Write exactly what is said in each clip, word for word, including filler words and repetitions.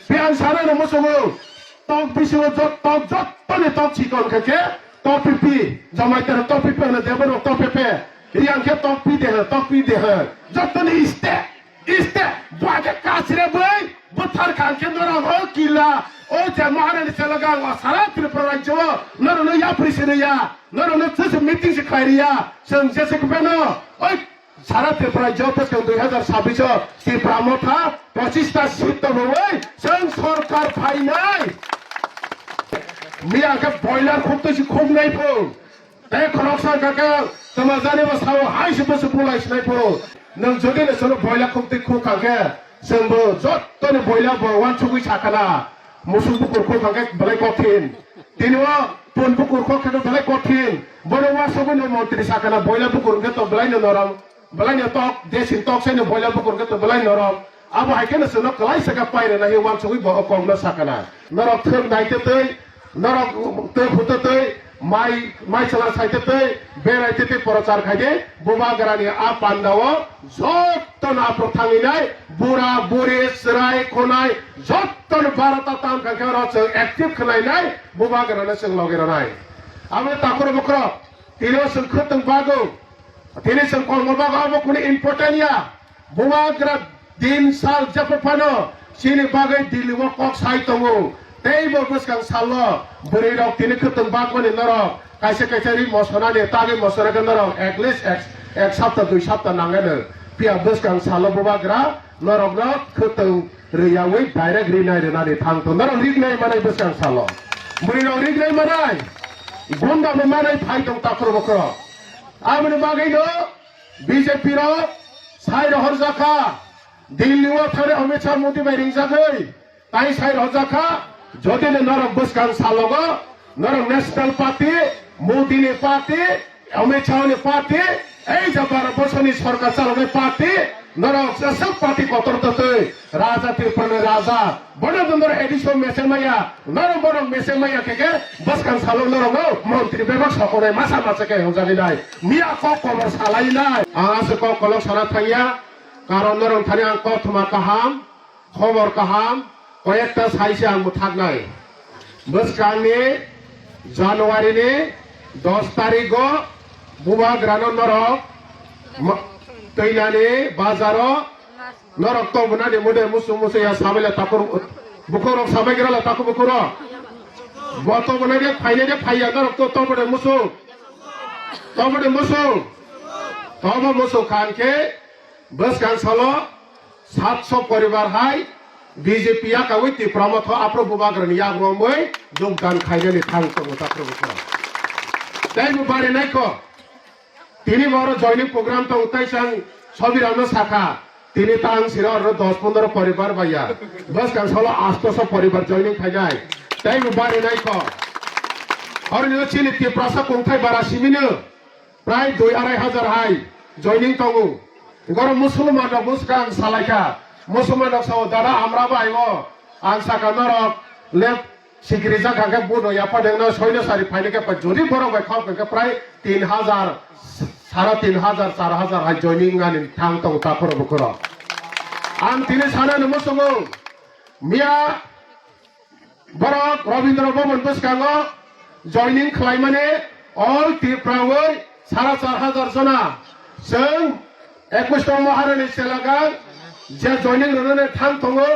Phiya ang sana no muchungo, tok bisingo jot-, tok jottoni tok chikon khe khe, tok pipi, Jamaitara tok pipi hwno, Deborok tok pepe, Riyang khe tok pi de hwno, tok pi de hwno, jottoni iste, iste, bwage kasire bwi, bwthar kha khe norok o kila, o je Maharani Selagang o sara Tripura rajyo o, norok no yapri sini ya, norok no chwng se meeting se khlai ri ya, chwng jese khe phano, oi, Sara Tripura joto chwng dui hazar sabbish o Tipra Motha pochista seat tongwi chwng sorkar phainai. Miya khe boiler khuk twi si khuk nai phu. Tei khoroksa kaka tama jani bo sao hai se bo se bulai sinai phu. Nwng jodi le sono boiler khuk twi khuk kha khe chwng bo joto ni boiler bo wansugwi sakana. Musuk bukur khuk kha khe belai kothin. Tini o pun bukur khuk khe belai kothin. Bono wasugwi no montri sakana boiler bukur khe to belai no norom. Belai no tok, desin tok sai no boila bukur khe to belai norom. Abo hai kheno chwngno kwlai saka pairena hi wansugwi bo o kokno sakana. Norok thwk nai tei tei, norok tei phuto tei, mai, mai chwla sai tei tei, berai tei tei prochar khai de, bubagrani a pandao jotto no aphuru thangwi nai, bura, buri, chwrai, khonai, jotto no barota tam kha khe oro chwng active khwlai nai, bubagrano chwng logi rwnai. Abo takhro bukhro, tini o chwng khwtwng bagwi, Tini chwng kolmo bagwi abo kunu important ya. Bubagra din sal jephru phano chini bagwi Delhi o kok sai tongo. Tei bo bwskang salo bwrwi rok tini khwtwng bagmani norok kaisa kaisa ri mosonani tagwi mosona khe norok at least ek, ek sapta dui sapta nangano. Phiya bwskang salo bubagra norokno khwtwng rwyawi direct rinai rwnani thang tong. Norok rinai manai bwskang salo. Bwrwi rok rinai manai. Gunda bo manai phai tong takhro bukhro. Aboni bagwino B J P rok sai rohorjakha, Delhi o thangwi Amit Shah Modi bai ringjagwi tai sai rohorjakha. Jodi no norok bwskang salogo norok National Party, Modi ni party, Amit Shah ni party, ei je baro bosor ni sorkar chaloknai party, norok jeswk party kotor totwi Raja Tripura ni Raja, bono dondor A D C o meseng maya, norok borok meseng maya khe khe bwskang salo norok no montri bebak sokonai masa masa khe hwnjagwi nai. Miya kok kolok salai nai. Ang aswk kok kolok sana thangya, karon norok thani ang kothoma kaham, khobor kaham, koyekta sai se ang mwthaknai. Bwskangni January ni dos tarikgo bubagrano norok ma-, twinani bazaro norok tobonani mode musu musu ya sabaila takur bukhorok sabai grala takur bukhorok. Bo tobonai de phainai de phaiya norok to tobode musu. Tobode musu. Tobo musu khan khe bwskang salo satso poribar hai B J P yakawi Tipra Motha aphro bubagrani yak romwi jogdan khainani thang tongo takhro bukhorok. Tei bo bari naikho. Tini bo oro joining program tong tai chang Sobirano sakha. Tini ta ang sira oro dos pondro poribar baiya. Bwskang salo astoso poribar joining khainai. Tei bo bari naikho. Oro nino chini Tiprasa kungthai bara simino. Prai dui arai hajar hai joining tongo. Goro Musulman rok bwskang salaikha. Musulman rok sao dada amra bai o. Ang saka norok lep Sikiri jak kha khe buno yapha dengno soino sari phaini khe pa jodi borok bai khol khe prai tin hajar, sara tin hajar, char hajar hai joining ani thang tong takhoro bukhoro. Ang tini sana ni musungo miya borok Rabindra Bhavan bwskango joining khlaimani all Tripura oi sara char hajar jona. Chwng ekwis tong Maharani selagang je joining rwnani thang tongo,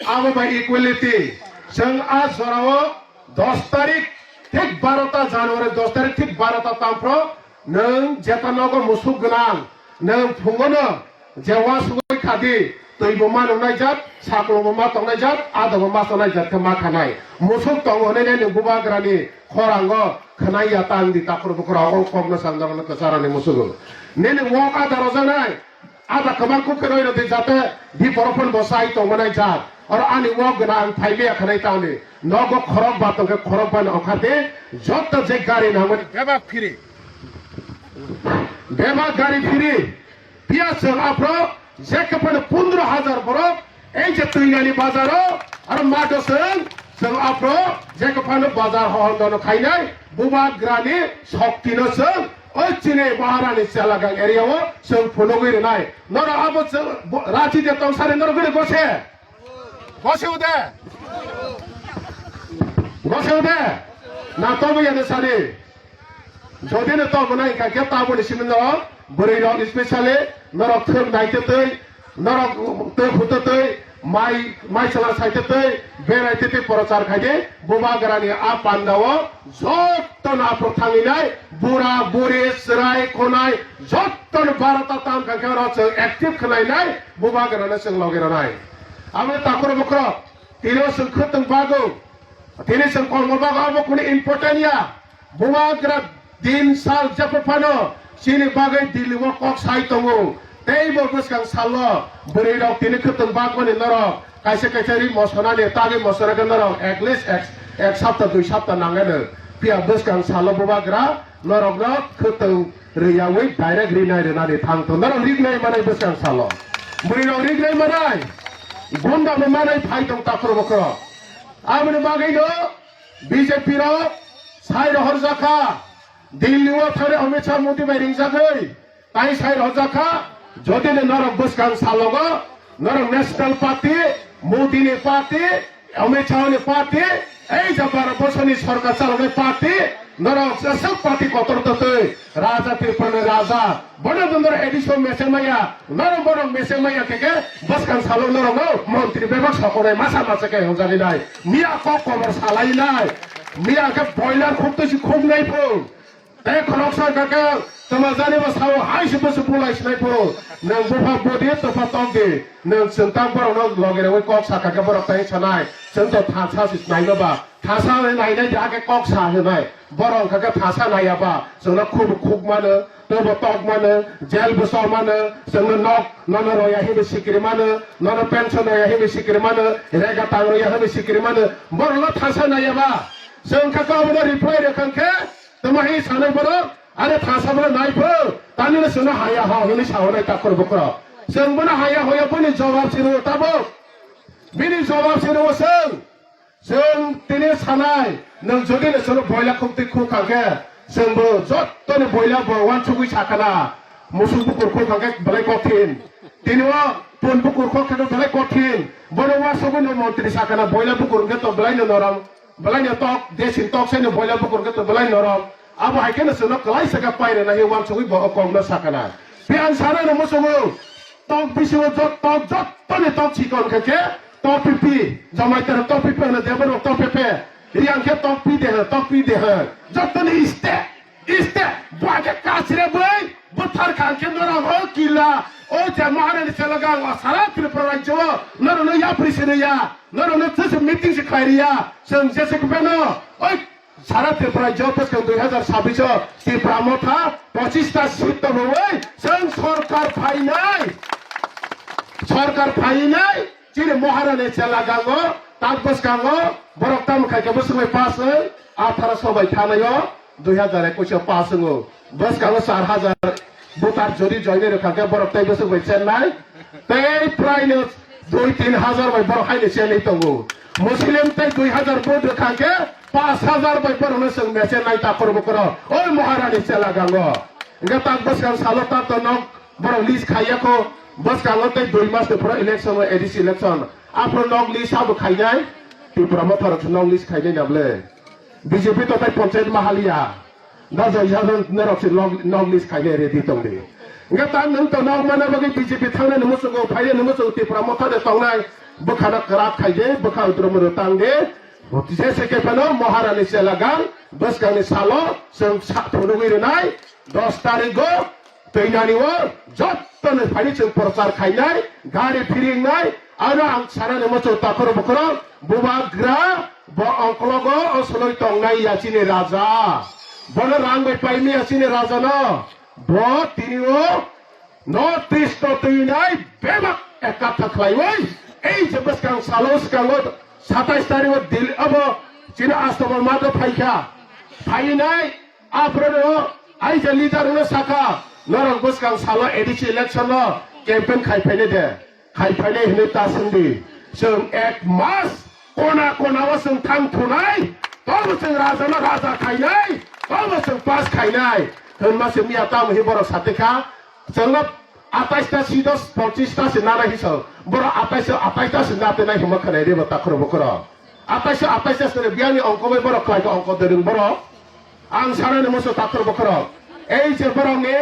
abo bai equality. Chwng a jorao dos tarik thik barota January, dos tarik thik barota tamphro nwng jeta nogo musuk gwnang, nwng phungono je wasugwi khadi, twibo ma nwngnai jat, saklongbo ma tongnai jat, adobo ma tongnai jat khe ma khanai. Musuk tongo hwnwi nai nwng bubagrani khorango khwnai ya ta wngdi takhro bukhoro o kokno sanjagano kwcharani musugo. Nini wok ada rojaknai, ada kwbang kuk khe roi rodi jate di borok phano bo chai tongmanai jat. Oro ani wok gana ang phai maya khanai ta wngdi. Nogo khorok ba tongkhe khorok ba no ongkha de joto je gari nangmani bebak phiri. Bebak gari phiri. Phiya chwng aphro jekhe phano pondro hajar borok, ei je twinani bazaro, aro mato chwng, chwng aphro jekhe phano bazar hohon dono khainai, bubagrani soktino chwng, oi chini Maharani Selagang area o chwng phunugwi rwnai. Norok abo chwng bo-, rachi de tongsari norok gori gose. Goseo de. Goseo de. Na tobo ya de sani. Jodi no tobo nai ka ke tabo ni simi no. Bwrwi rok specially norok thwng nai te twi, norok twi phuto twi, mai, mai chwla sai te twi, berai te twi prochar khai de. Bubagra ni a panda o jotto no aphuru thangwi nai, bura buri, chwrai khonai, jotto no barota tam kha khe oro chwng active khwlai nai, Bubagra no chwng logi rw nai. Abo takhro bukhro, tini o chwng khwtwng bago, tini chwng kolmo bago, abo kunu important ya. Bubagra din sal jephru phano chini bagwi Delhi o kok sai tongo. Tei bo bwskang salo bwrwi rok tini khwtwng bagmani norok kaisa kaisa ri mosonani tagwi mosonani norok at least ek, ek sapta dui sapta nangano. Phiya bwskang salo Bubagra norokno khwtwng rwyawi direct rinai rwnani thang tong. Norok rignai manai bwskang salo. Bwrwi rok rignai manai. Gunda bo manai phai tong takhro bukhro. Aboni bagwi no B J P rok sai rohor jakha. Delhi o thare Amit Shah Modi bai ringjagwi. Tai sai rohor jakha. Jodi no norok bwskang salogo, norok National Party, Modi ni party, Amit Shah ni party, ei je baro bosor ni sorkar chaloknai party, norok jeswk party kotor totwi, Raja Tripura ni Raja, bono dondor A D C o mese maya, norok borok mese maya khe khe bwskang salo norok no montri bebak sokonai masa masa khe hongjagwi nai, miya kok kobor salai nai, miya khe boiler khuk twi si khuk nai phung. Tei khoroksa kaka tama jani bo sao hai se bo se bulai sinai phuru. Nang bupha bodi topha tok di. Nang chwng tang borok no loge rewi kok sa kaka borok tai sanai. Chwng to thansa se sinai no ba. Thansa le nai nai ja ke kok sa hinai. Borok kaka thansa nai ya ba. Chwng no khub khuk mano. Tei bo tok mano. Jail bo so mano. Chwng no nok nono roya hi bo sikiri mano. Nono pension roya hi bo sikiri mano. Rega tang roya hi bo sikiri mano. Borok no thansa nai ya ba. Chwng kaka obo no reply rwkha khe. Tamo hi sanai borok, are thasa borok nai pho, tani no chwngno haya ho hwnwi sa hwnai takhor bukhro. Chwng bono haya hoya boni jawab se rwo tabuk. Bini jawab se rwo chwng. Chwng tini sanai, nwng jodi no chwngno boila khuk twi khuk kha khe, chwng bo jottoni boila bo uansugwi sa khana. Musuk bukur khuk kha khe belai kothin. Tini o pun bukur khuk khe belai kothin. Bono uansugwi no montri sa khana, boila bukur hwnkhe to belai no norom. Belai no tok, desin tok sai no boila bukur khe to belai norom. Abo hai khe no chwngno kwlai se khe pai rwna hi uansugwi bo o kok no sa khana. Phiya ang sana no muchungo. Tok bisingo jot, tok jottoni tok chikon khe khe tok pipi. Jamaitaro tok pipi hwno, Deborok tok pepe. Riyang khe tok pi de hwno, tok pi de hwno. Jottoni iste. Iste, bwage kasre bwi, bwthar kha khe norok o kila, o je Maharani Selagang o sara Tripura rajyo o, norok no yapri sini ya, norok no chwng meeting se khlai ri ya, chwng jese khe phano, oi sara Tripura rajyo o bwskang dui hazar sabbish o Tipra Motha pochis ta seat to bwi, chwng sorkar phainai, sorkar phainai, Chini Maharani Selagang o, tak bwskango, borok tamo khai khe bwswk bai pass wng, atharo so bai thanai o, dui hazar ekush o pass wngo. Bwskango char hazar voter jodi join rwkha khe borok tei bwswk bai chennai. Tei prai no dui tin hazar bai borok hai ni chenwi tongo. Muslim tei dui hazar vote rwkha khe pash hazar bai borok no chwng mechennai takhor bukhoro. Oi Maharani Selagang o. Hwnkhe tak bwskang salo tak to nok Borok list khaiya kho, bwskango tei dui mas ni phoro election o A D C election. Aphuru nok list abo khainai, Tipra Motha rok nok list khainai na bwle. B J P to tai panchayat ma haliya. Da jai jadon norok se nok, nok list khainai ready tong di. Hwnkhe ta nwng to nok mana bagwi B J P thangnai ni muchungo, phainai ni muchungo Tipra Motha de tongnai, bwkhano kwrak khai de, bwkha udromo rwtang de. Jese khe phano Maharani Selagang, bwskangni salo, chwng sa phunugwi rwnai, dos tarikgo, Twinani o jottoni phaini chwng prochar khainai, gari phiringnai, aro ang sanani muchung takhoro bukhoro, bubagra, bo ongkologo o soloi tongnai ya chini raja. Bono rang bai paimaya chini raja no. Bo tini o North East o twinai bebak ekatha khlaiwi, ei je bwskang salo swkango satais tarikh o Delhi abo chini Astabal math o phaikha. Phainai Aphuru no aisa leader no saka, norok bwskang salo A D C election no campaign khai phainai de, khai phainai hinwi ta swngdi. Chwng ek mas kona kona o chwng thang thunai, tobo chwng raja no raja khainai, tobo chwng pass khainai. Hwnma se miya tamo hi borok satikha, chwngno Atais ta sido ponchis ta se nana hiso. Borok atais, atais ta se nate nai himo khanai rebo takhro bokro. Atais, atais ta se biyangni ongko bai borok khlai ka ongko dereng borok. Ang sanani muso takhro bokro. Ei je borok ni,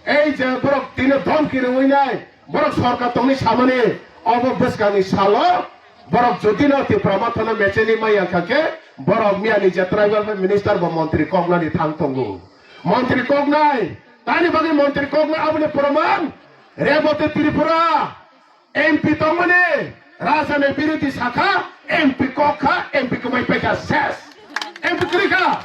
ei je borok tini dhomki rwui nai, borok sorkar tongni samani obo bwskangni salo. Borok jodi no Tipra Mothano mecheni maya kha khe, borok miyani je tribal minister bo montri koknani thang tongo. Montri koknai, tani bagwi montri koknai aboni proman, Reboti Tripura, M P tongmani, Raja ni birodhi sakha, M P kok kha, M P kwmai paikha, ses. M P kwrwi kha,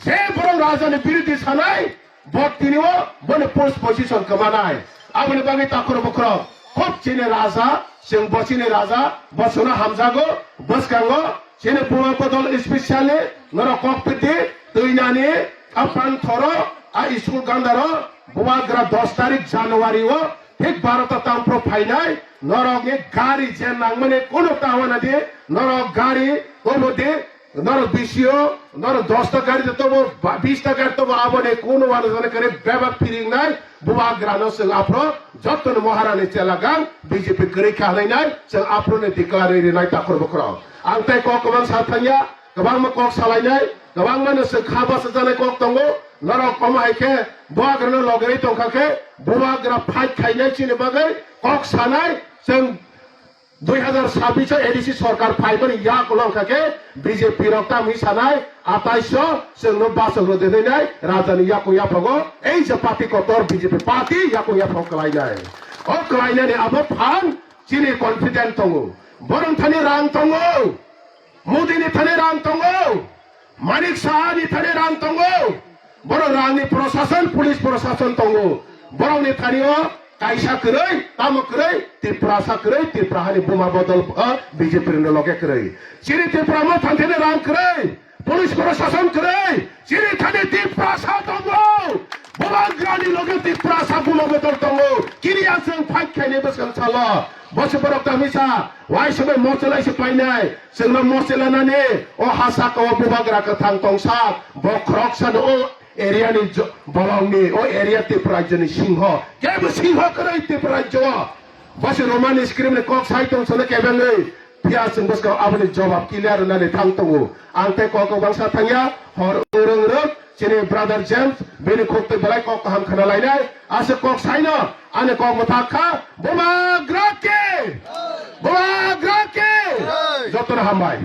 je borok Raja ni birodhi sanai, Bo tini o boni post position kwmanai. Aboni bagwi takhro bokro khub chini raja, chwng bo chini raja, bo chwngno hamjago, bwskango chini Buma Bodol specially norok kok piti twinani a panthoro a school gandaro bubagra dos tarik January o thik barota tangphro phainai norokni gari je nangmani kunu tawana di norok gari obo di Norok bisio, norok dos ta gari de tobo, ba-, bis ta gari tobo, aboni kunu wano jani kare bebak piringnai, bubagrano chwng aphro, jotono Maharani chelagang, B J P kwrwi kha hwnwi nai, chwng aphro ni declare rinai takhro bokro. Ang tei kok kwbang sa thangya, kwbangma kok salainai, kwbangma no chwng kha basa janai kok tongo, norok omo hai khe bubagrano logerwi tongkha khe, bubagra fight khainai chini bagwi kok sanai, chwng Dui hazar sabbish o A D C sorkar phaimani yak long kha khe B J P rok tamni sanai atais o chwngno bachok rw denai nai rajani yakung yaphogo ei je party kotor B J P party yakung yaphok kwlainai. O kwlainani abo phan chini confident tongo. Borok thani rang tongo. Modi ni thani rang tongo. Manik Saha ni thani rang tongo. Borok rang ni prosason, police prosason tongo. Borok ni thani o kaisa kwrwi, tamo kwrwi, Tiprasa kwrwi, Tipra hani Buma Bodol, o, B J P ni loge kwrwi. Chini Tipra mo thani thani rang kwrwi, police prosason kwrwi, chini thani Tiprasa tongo. Bubagra ni loge Tiprasa Buma Bodol tongo. Kiriya chwng fight khainai bwskang salo. Bosi borok tamisa, wai se bai mochwlai se painai. Chwngno mochwla nani o ha saka o bubagra kwthang tongsa, bo khoroksa no o area ni jo-, bolong ni, o area Tripura rajyo ni singho, kebo singho kwrwi Tripura rajyo o. Bo se Roman script ni kok sai tong sono kebengwi, phiya chwng bwskang aboni jobab clear nani thang tongo. Ang tei kok kok bangsa thangya, hor urung rwk, chini brother James, bini khuk twi belai kok kaham khna lainai, aswk kok saino, ani kok mwthak kha, bubagra ki! Bubagra ki! Jotono hambai.